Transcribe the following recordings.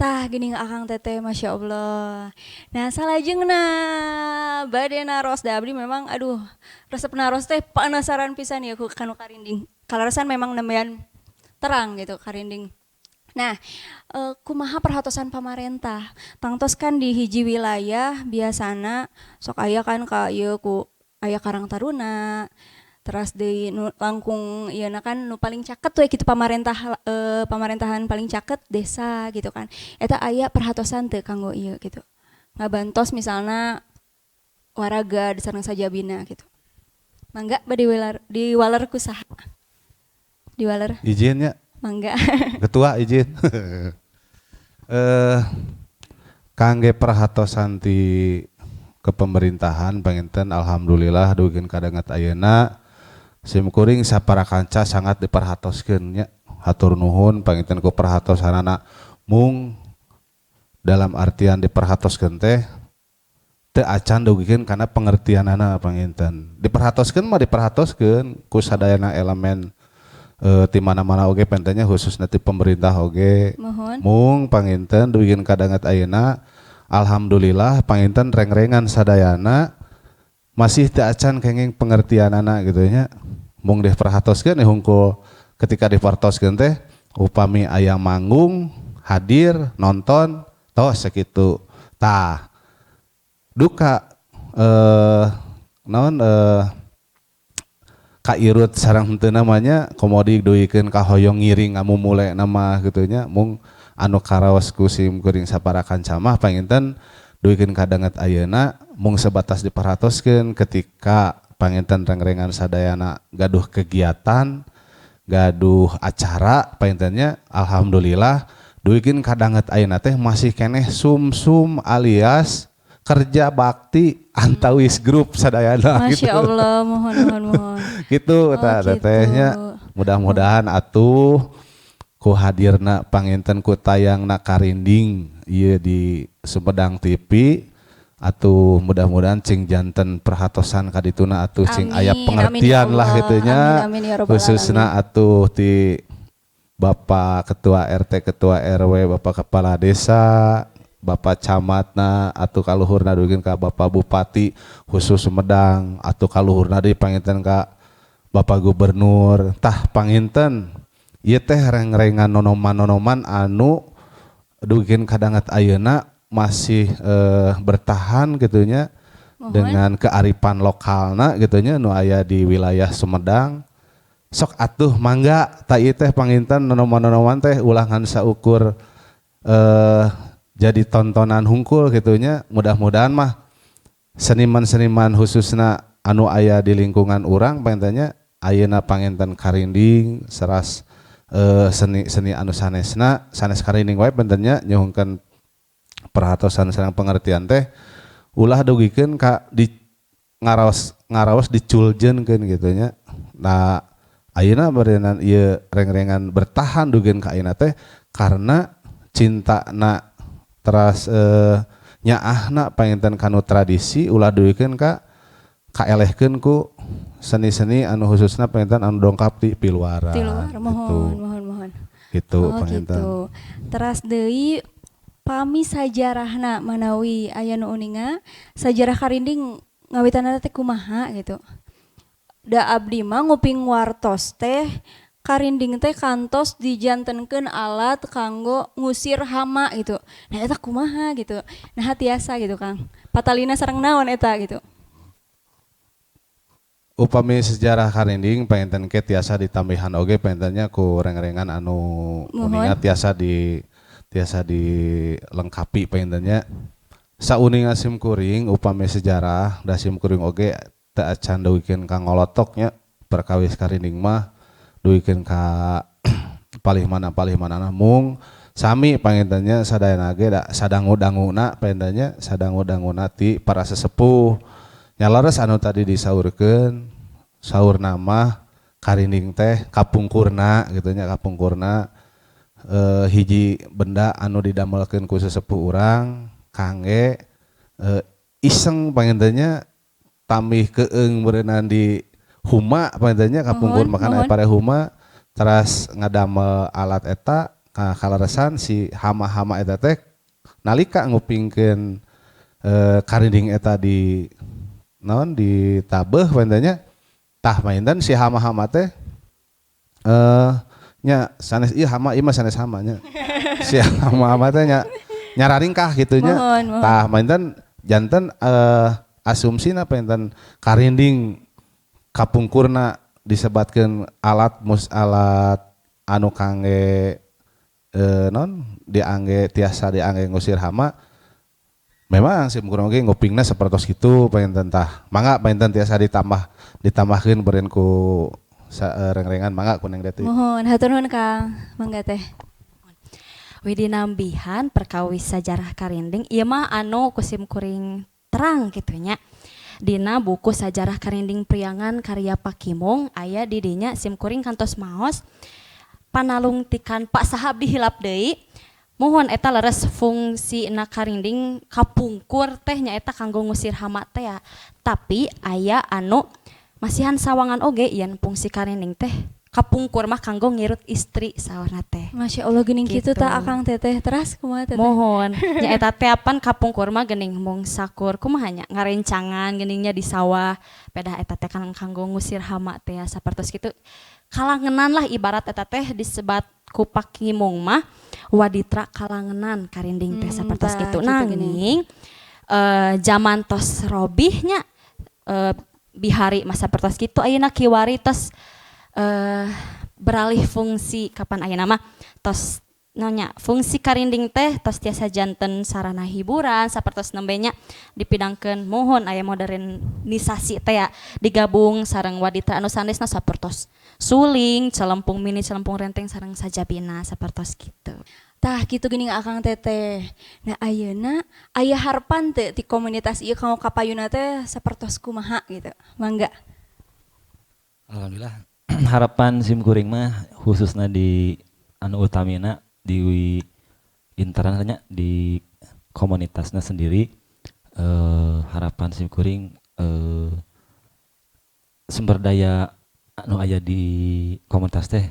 Tah, gini Akang Teteh, Masya Allah. Nah, salajengna bade naros, da abdi memang, aduh, resep naros teh, penasaran pisan ya ku kanu karinding. Kaleresan memang nembean terang gitu karinding. Nah, kumaha perhatosan pamarentah? Tangtos kan di hiji wilayah biasana sok aya kan ka ieu ku aya Karang Taruna, teras deui nu langkung ieu kan nu paling caket we kitu pamarentah, pamarintahan paling caket desa gitu kan. Eta aya perhatosan teu kanggo ieu gitu? Ngabantos misalna waraga sareng sajabina gitu. Mangga bade diwaler ku saha? Diwaler. Izin ya. Mangga. Ketua izin. Kangge perhatosan ti kepemerintahan panginten, alhamdulillah dugikeun ka danget ayeuna sim kuring sapara kanca sangat diperhatoskeun nya. Hatur nuhun panginten ku perhatosanana. Mung dalam artian diperhatoskeun teh teu acan dugikeun kana pengertianana. Panginten diperhatoskeun mah diperhatoskeun ku sadayana elemen ti mana-mana oge panginten nya, khususna ti pemerintah oge. Muhun. Mung panginten dugikeun ka danget ayeuna, alhamdulillah panginten rengrengan sadayana masih teu acan kenging pengertianana gitu nya. Mung diperhatoskeun hungkul ketika diperhatoskeun teh upami aya manggung, hadir, nonton, tos sakitu. Tah, duka naon kairut sareng henteu namanya komodi dugikeun ka hoyong ngiring ngamumule nama gitu nya. Mung anu karaos ku sim kuring sapara kanca mah panginten dugikeun ka danget ayeuna mung sebatas diperhatoskeun ketika panginten rengrengan sadayana gaduh kegiatan, gaduh acara panginten nya. Alhamdulillah dugikeun ka danget ayeuna teh masih keneh sumsum alias kerja bakti antawis grup sadayana. Masya gitu. Allah, muhun muhun muhun. Gitu. Oh, tah gitu. Teteh nya, mudah-mudahan atuh ku hadirna panginten ku tayangna karinding ieu di Sumedang TV atuh mudah-mudahan cing janten perhatosan kadituna atuh, cing aya Amin, pengertian amin ya lah Allah. Gitu nya. Amin, amin ya rabbal Khususna alamin. Atuh ti Bapak Ketua RT, Ketua RW, Bapak Kepala Desa, Bapak Camatna atuh kaluhurna dugikeun ka Bapak Bupati khusus Sumedang atuh kaluhurna deui panginten ka Bapak Gubernur. Tah, panginten ieu teh rengrengan nonoman-nonoman anu dugikeun ka danget ayeuna masih bertahan gitu nya. Muhun. Dengan kearifan lokalna gitu nya nu aya di wilayah Sumedang. Sok atuh mangga, tah ieu teh panginten nonoman-nonoman teh ulah ngan saukur jadi tontonan hungkul gitu nya. Mudah-mudahan mah seniman-seniman khususna anu aya di lingkungan urang panginten nya, ayeuna panginten karinding seras seni seni anu sanesna, sanes karinding wae panginten nya, nyuhunkeun perhatosan sareng pengertian teh ulah dugikeun ka di ngaraos ngaraos diculjeunkeun gitu nya. Nah, ayeuna beureunan ieu rengrengan bertahan dugikeun ka ayeuna teh karena cintana teras nyaahna panginten kanu tradisi, ulah dugikeun ka kaelehkeun ku seni-seni anu khususna panginten anu dongkap di piluaran. Ti luar, gitu. Muhun muhun muhun. Gitu Oh, panginten. gitu. Teras deui pami sajarahna, manawi aya nu uninga sajarah karinding ngawitanna teh kumaha gitu. Da abdi mah nguping wartos teh karinding teh kantos dijantenkeun alat kanggo ngusir hama gitu. Nah, eta kumaha gitu? Nah, tiasa gitu, Kang. Patalina sareng naon eta gitu? Upami sejarah karinding panginten ke tiasa ditambihan oge panginten nya ku rengrengan anu Muhun. uninga, tiasa dilengkapi panginten nya. Sauninga sim kuring upami sejarah, da sim kuring oge teu acan dugikeun ka ngolotok nya perkawis karinding mah dugikeun ka palih mana. Mung sami panginten nya sadayana ge da sadangu-danguna panginten nya, sadangu-danguna ti para sesepuh nya. Leres anu tadi disaurkeun, saur nama karinding teh kapungkurna gitu nya, kapungkurna hiji benda anu didamelkeun ku sesepuh urang kangge iseng panginten nya, tambih keung beureunan di huma panginten nya kapungkur. Muhun, makana muhun. Pare huma teras ngadamel alat eta. Kaleresan si hama-hama eta teh nalika ngupingkeun karinding eta di naon, di tabeuh panginten nya. Tah, panginten si hama-hama teh nya sanes ieu hama, ieu mah sanes hama nya. Si hama-hama teh nya nyararingkah kitu nya. Muhun, muhun. Tah, panginten janten asumsina panginten karinding kapungkurna disebatkeun alat anu kangge non diangge, tiasa diangge ngusir hama. Memang sim kuring oge ngupingna sapertos kitu panginten. Tah, mangga panginten tiasa ditambahkeun beureun ku rengrengan, mangga ku Neng Deti. Muhun, hatur nuhun Kang. Mangga, Teh. Widi nambihan perkawis sajarah karinding ieu mah anu ku sim kuring terang kitu nya. Dina buku Sajarah Karinding Priangan karya Pak Kimung aya di dinya, sim kuring kantos maos panalungtikan Pak saha abdi hilap deui. Muhun, eta leres fungsi na karinding kapungkur teh nyaeta kanggo ngusir hama teh ya. Tapi aya anu masihan sawangan oge yen fungsi karinding teh kapungkur mah kanggo ngirut istri saurna teh. Masya Allah, geuning kitu Gitu. tah, Akang, Teteh, teras kumaha, Teteh? Muhun, nyaeta teh apan kapungkur mah geuning mung sakur kumaha nya, ngarencangan geuningnya di sawah, pedah eta teh kan kanggo ngusir hama teh ya, sapertos kitu. Kalangenan lah ibarat eta teh disebat ku Pak Kimung mah waditra kalangenan karinding teh sapertos tah, kitu. Kitu geuning. Nanging zaman tos robihnya, bihari masa sapertos kitu, ayeuna kiwari tos beralih fungsi, kapan ayeuna mah tos nanya fungsi karinding teh tos tiasa janten sarana hiburan sapertos nembe nya dipidangkeun, muhun, aya modernisasi teh ya, digabung sareng waditra anu sanesna sapertos suling, celempung mini, celempung renteng sareng sajabina sapertos kitu. Tah, kitu geuning, Akang, Teteh. Nah, ayeuna aya harapan teu ti komunitas ieu kanggo kapayuna teh sapertos kumaha gitu? Mangga. Alhamdulillah, harapan sim kuring mah khususnya di anu utamina di internalnya, di komunitasnya sendiri, harapan sim kuring sumber daya anu aya di komunitas teh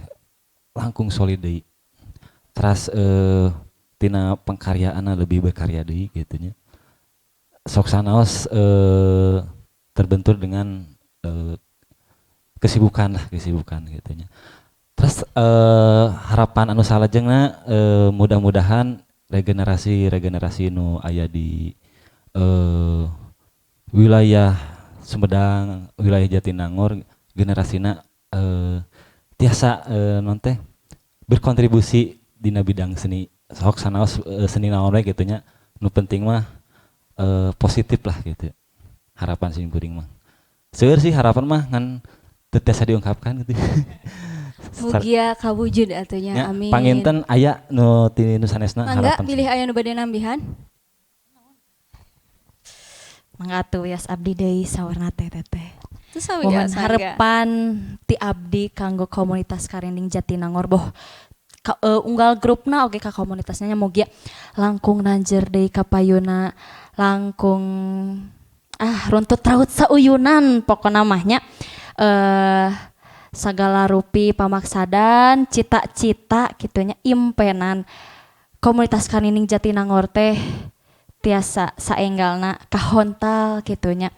langkung solid deui, teras tina pengkaryaanna lebih berkarya deui gitu nya. Sok sanaos terbentur dengan kesibukan lah, kesibukan gitu nya. Terus harapan anu salajengna mudah-mudahan regenerasi regenerasi nu aya di wilayah Sumedang, wilayah Jatinangor, generasina tiasa non teh berkontribusi dina bidang seni, sok sanaos seni naon we gitu nya. Nu penting mah positif lah gitu harapan sim kuring mah. Seueur sih harapan mah, ngan teu tiasa diungkapkan gitu. Mugia kawujud atuh nya. Ya, amin. Panginten aya nu ti nu sanesna Mangga harapan. Pilih aya nu bade nambihan. Mangga atuh, wios abdi deui saurna teh, Teteh. Terus Muhun, sawios, mangga. Harapan ti abdi kanggo komunitas Karinding Jatinangor, boh ka, unggal grupna oge ka komunitasnya, mugia langkung nanjer deui kapayuna, langkung runtut raut sauyunan pokona mah nya, sagala rupi pamaksadan cita-cita kitu nya, impenan komunitas Karinding Jatinangor teh tiasa saenggalna kahontal kitu nya.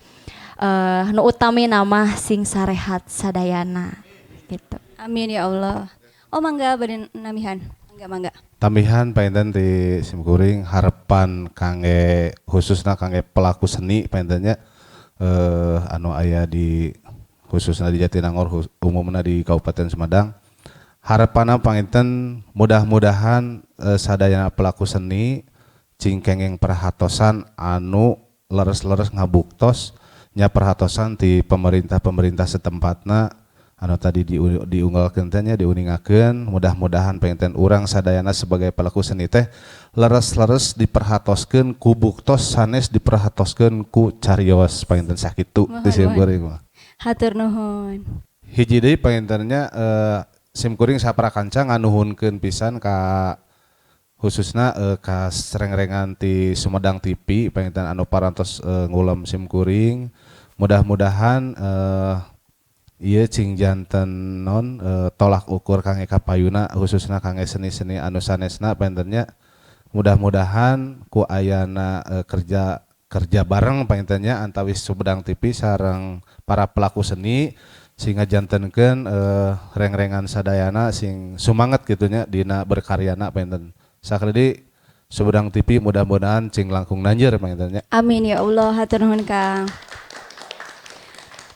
Nu utami nama sing sarehat sadayana gitu. Amin ya Allah. Oh, mangga bade nambihan. Mangga, mangga. Tambihan panginten ti simkuring, harapan kangge khususna kangge pelaku seni panginten nya, anu aya di khususna di Jatinangor, umumna di Kabupaten Sumedang, harapanna panginten mudah-mudahan sadayana pelaku seni cing kenging perhatosan anu leres-leres ngabuktos nya, perhatosan ti pemerintah-pemerintah setempatna anu tadi diunggalkeun teh nya, diuningakeun. Mudah-mudahan panginten urang sadayana sebagai pelaku seni teh leres-leres diperhatoskeun ku buktos sanes diperhatoskeun ku carios. Panginten sakitu Muhun, di sim muhun. kuring mah. Hatur nuhun. Hiji deui panginten nya, sim kuring saprakanca nganuhunkeun pisan ka khususna ka rengrengan ti Sumedang TV panginten anu parantos ngulem sim kuring. Mudah-mudahan Ieu cing janten non tolak ukur kangge kapayuna khususna kangge seni-seni anu sanesna panginten nya. Mudah-mudahan ku ayana kerja kerja bareng panginten nya antawis Sumedang TV sareng para pelaku seni sehingga jantenkeun rengrengan sadayana sing sumanget kitu nya dina berkaryana panginten. Sakali Sumedang TV mudah-mudahan cing langkung nanjeur panginten nya. Amin ya Allah, hatur nuhun Kang.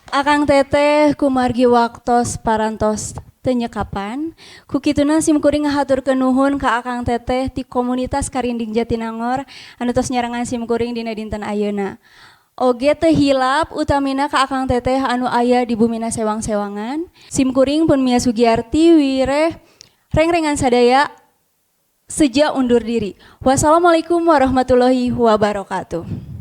Akang Teteh, kumargi waktos parantos teu nyekapan. Ku kituna sim kuring ngahaturkeun nuhun ka Akang Teteh ti komunitas Karinding Jatinangor anu tos nyarengan sim kuring dina dinten ayeuna. Oge teu hilap utamina ka Akang Teteh anu aya di bumina sewang-sewangan. Sim kuring pun Mia Sugiarti wireh rengrengan sadaya seja undur diri. Wassalamualaikum warahmatullahi wabarakatuh.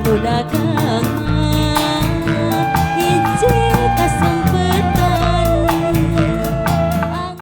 Budak.